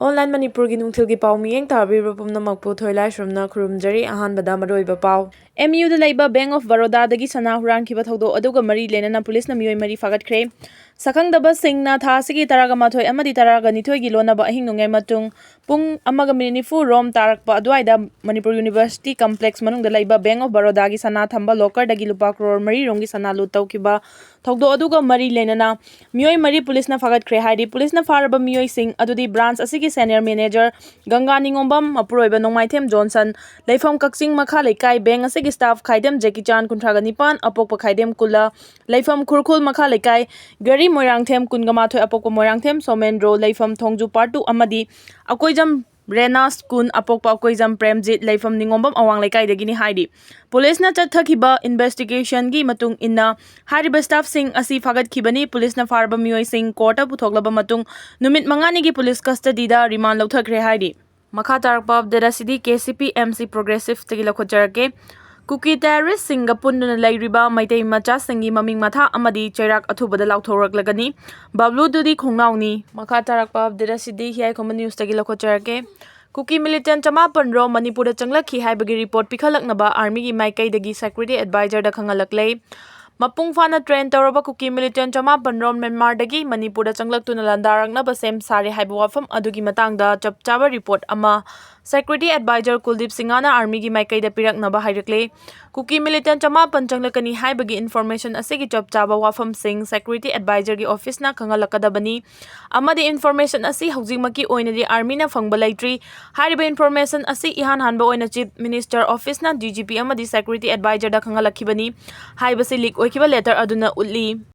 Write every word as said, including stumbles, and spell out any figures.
Online ꯃꯅꯤꯄꯨꯔꯒꯤ ꯅꯨꯡꯊꯤꯜꯒꯤ ꯄꯥꯎ ꯃꯤꯠꯌꯦꯡ ꯇꯥꯕꯤꯔꯤꯕ ꯄꯨꯝꯅꯃꯛꯄꯨ ꯊꯣꯏꯂꯥꯏꯁ꯭ꯔꯝꯅ ꯈꯨꯔꯨꯝꯖꯔꯤ꯫ ꯑꯍꯥꯟꯕꯗ ꯃꯔꯨꯑꯣꯏꯕ ꯄꯥꯎ꯫ M U ꯗ ꯂꯩꯕ Bank of Baroda ꯗꯒꯤ ꯁꯅꯥ ꯍꯨꯔꯥꯟꯈꯤꯕ ꯊꯧꯗꯣꯛ ꯑꯗꯨꯒ ꯃꯔꯤ ꯂꯩꯅꯅ ꯄꯨꯂꯤꯁꯅ ꯃꯤꯑꯣꯏ ꯃꯔꯤ ꯐꯥꯒꯠꯈ꯭ꯔꯦ꯫ ꯁꯛꯈꯪꯗꯕꯁꯤꯡꯅ ꯊꯥ ꯑꯁꯤꯒꯤ ꯇꯔꯥꯒ ꯃꯥꯊꯣꯏ ꯑꯃꯗꯤ ꯇꯔꯥꯒ ꯅꯤꯊꯣꯏꯒꯤ ꯂꯣꯟꯅꯕ ꯑꯍꯤꯡ ꯅꯣꯡꯌꯥꯏ ꯃꯇꯨꯡ ꯄꯨꯡ ꯑꯃꯒ ꯃꯤꯅꯤꯠ ꯅꯤꯐꯨ ꯔꯣꯝ ꯇꯥꯔꯛꯄ ꯑꯗꯨꯋꯥꯏꯗ ꯃꯅꯤꯄꯨꯔ University Complex ꯃꯅꯨꯡꯗ ꯂꯩꯕ Bank of Baroda ꯒꯤ ꯁꯅꯥ ꯊꯝꯕ locker ꯗꯒꯤ ꯂꯨꯄꯥ ꯀ꯭ꯔꯣꯔ ꯃꯔꯤ ꯔꯣꯝꯒꯤ ꯁꯅꯥ ꯂꯨꯠ ꯇꯧꯈꯤꯕ ꯊꯧꯗꯣꯛ ꯑꯗꯨꯒ ꯃꯔꯤ ꯂꯩꯅꯅ ꯃꯤꯑꯣꯏ ꯃꯔꯤ ꯄꯨꯂꯤꯁꯅ ꯐꯥꯒꯠꯈ꯭ꯔꯦ ꯍꯥꯏꯔꯤ꯫ ꯄꯨꯂꯤꯁꯅ ꯐꯥꯔꯕ ꯃꯤꯑꯣꯏꯁꯤꯡ ꯑꯗꯨꯗꯤ branch ꯑꯁꯤꯒꯤ senior manager ꯒꯪꯒꯥ ꯅꯤꯉꯣꯝꯕꯝ, ꯃꯄꯨꯔꯣꯏꯕ ꯅꯣꯡꯃꯥꯏꯊꯦꯝ ꯖꯣꯟꯁꯟ, ꯂꯩꯐꯝ ꯀꯛꯆꯤꯡ ꯃꯈꯥ ꯂꯩꯀꯥꯏ, bank ꯑꯁꯤꯒꯤ staff ꯈꯥꯏꯗꯦꯝ ꯖꯦꯀꯤ ꯆꯥꯟ, ꯀꯨꯟꯊ꯭ꯔꯥꯒ ꯅꯤꯄꯥꯟ, ꯑꯄꯣꯛꯄ ꯈꯥꯏꯗꯦꯝ ꯀꯨꯂꯥ, ꯂꯩꯐꯝ ꯈꯨꯔꯈꯨꯜ ꯃꯈꯥ ꯂꯩꯀꯥꯏ, ꯒꯥꯔꯤ ꯃꯣꯏꯔꯥꯡꯊꯦꯝ ꯀꯨꯟꯒ ꯃꯥꯊꯣꯏ, ꯑꯄꯣꯛꯄ ꯃꯣꯏꯔꯥꯡꯊꯦꯝ ꯁꯣꯃꯦꯟꯗ꯭ꯔꯣ, ꯂꯩꯐꯝ ꯊꯣꯡꯖꯨ part two ꯑꯃꯗꯤ ꯑꯀꯣꯏꯖꯝ ꯔꯦꯅꯥꯁ ꯀꯨꯟ, ꯑꯄꯣꯛꯄ ꯑꯀꯣꯏꯖꯝ ꯄ꯭ꯔꯦꯝꯖꯤꯠ, ꯂꯩꯐꯝ ꯅꯤꯉꯣꯝꯕꯝ ꯑꯋꯥꯡ ꯂꯩꯀꯥꯏꯗꯒꯤꯅꯤ ꯍꯥꯏꯔꯤ꯫ ꯄꯨꯂꯤꯁꯅ ꯆꯠꯊꯈꯤꯕ investigation ꯒꯤ ꯃꯇꯨꯡ ꯏꯟꯅ ꯍꯥꯏꯔꯤꯕ staff ꯁꯤꯡ ꯑꯁꯤ ꯐꯥꯒꯠꯈꯤꯕꯅꯤ꯫ ꯄꯨꯂꯤꯁꯅ ꯐꯥꯔꯕ ꯃꯤꯑꯣꯏꯁꯤꯡ court ꯇ ꯄꯨꯊꯣꯛꯂꯕ ꯃꯇꯨꯡ ꯅꯨꯃꯤꯠ ꯃꯉꯥꯅꯤꯒꯤ police custody ꯗ remand ꯂꯧꯊꯈ꯭ꯔꯦ ꯍꯥꯏꯔꯤ꯫ ꯃꯈꯥ ꯇꯥꯔꯛꯄ update ꯑꯁꯤꯗꯤ K C P M C Progressive ꯇꯒꯤ ꯂꯧꯈꯠꯆꯔꯛꯀꯦ꯫ ꯀꯨꯀꯤ terrorist ꯁꯤꯡꯒ ꯄꯨꯟꯗꯨꯅ ꯂꯩꯔꯤꯕ ꯃꯩꯇꯩ ꯃꯆꯥꯁꯤꯡꯒꯤ ꯃꯃꯤꯡ ꯃꯊꯥ ꯑꯃꯗꯤ ꯆꯩꯔꯥꯛ ꯑꯊꯨꯕꯗ ꯂꯥꯎꯊꯣꯔꯛꯂꯒꯅꯤ꯫ ꯕꯕ꯭ꯂꯨꯗꯨꯗꯤ ꯈꯣꯡꯅꯥꯎꯅꯤ꯫ ꯃꯈꯥ ꯇꯥꯔꯛꯄ update ꯑꯁꯤꯗꯤ ꯍꯤꯌꯥꯏꯈꯣꯝꯕ news ꯇꯒꯤ ꯂꯧꯈꯠꯆꯔꯛꯀꯦ꯫ ꯀꯨꯀꯤ militant ꯆꯃꯥꯄꯟ ꯔꯣꯝ ꯃꯅꯤꯄꯨꯔꯗ ꯆꯪꯂꯛꯈꯤ ꯍꯥꯏꯕꯒꯤ report ꯄꯤꯈꯠꯂꯛꯅꯕ army ꯒꯤ ꯃꯥꯏꯀꯩꯗꯒꯤ security advisor ꯗ ꯈꯪꯍꯜꯂꯛꯂꯦ꯫ ꯃꯄꯨꯡ ꯐꯥꯅ train ꯇꯧꯔꯕ ꯀꯨꯀꯤ militant ꯆꯃꯥꯄꯟ ꯔꯣꯝ ꯃ꯭ꯌꯥꯟꯃꯥꯔꯗꯒꯤ ꯃꯅꯤꯄꯨꯔꯗ ꯆꯪꯂꯛꯇꯨꯅ ꯂꯥꯟꯗꯥꯔꯛꯅꯕ ꯁꯦꯝ ꯁꯥꯔꯦ ꯍꯥꯏꯕ ꯋꯥꯐꯝ ꯑꯗꯨꯒꯤ ꯃꯇꯥꯡꯗ ꯆꯞ ꯆꯥꯕ report ꯑꯃ security advisor ꯀꯨꯜꯗꯤꯞ ꯁꯤꯡꯍꯅ army ꯒꯤ ꯃꯥꯏꯀꯩꯗ ꯄꯤꯔꯛꯅꯕ ꯍꯥꯏꯔꯛꯂꯦ꯫ ꯀꯨꯀꯤ militant ꯆꯃꯥꯄꯟ ꯆꯪꯂꯛꯀꯅꯤ ꯍꯥꯏꯕꯒꯤ information ꯑꯁꯤꯒꯤ ꯆꯞ ꯆꯥꯕ ꯋꯥꯐꯝꯁꯤꯡ security advisor ꯒꯤ office ꯅ ꯈꯪꯍꯜꯂꯛꯀꯗꯕꯅꯤ ꯑꯃꯗꯤ information ꯑꯁꯤ ꯍꯧꯖꯤꯛꯃꯛꯀꯤ ꯑꯣꯏꯅꯗꯤ army ꯅ ꯐꯪꯕ ꯂꯩꯇ꯭ꯔꯤ꯫ ꯍꯥꯏꯔꯤꯕ information ꯑꯁꯤ ꯏꯍꯥꯟ ꯍꯥꯟꯕ ꯑꯣꯏꯅ Chief Minister office ꯅ D G P ꯑꯃꯗꯤ security advisor ꯗ ꯈꯪꯍꯜꯂꯛꯈꯤꯕꯅꯤ ꯍꯥꯏꯕꯁꯤ leak ꯑꯣꯏꯈꯤꯕ letter ꯑꯗꯨꯅ ꯎꯠꯂꯤ꯫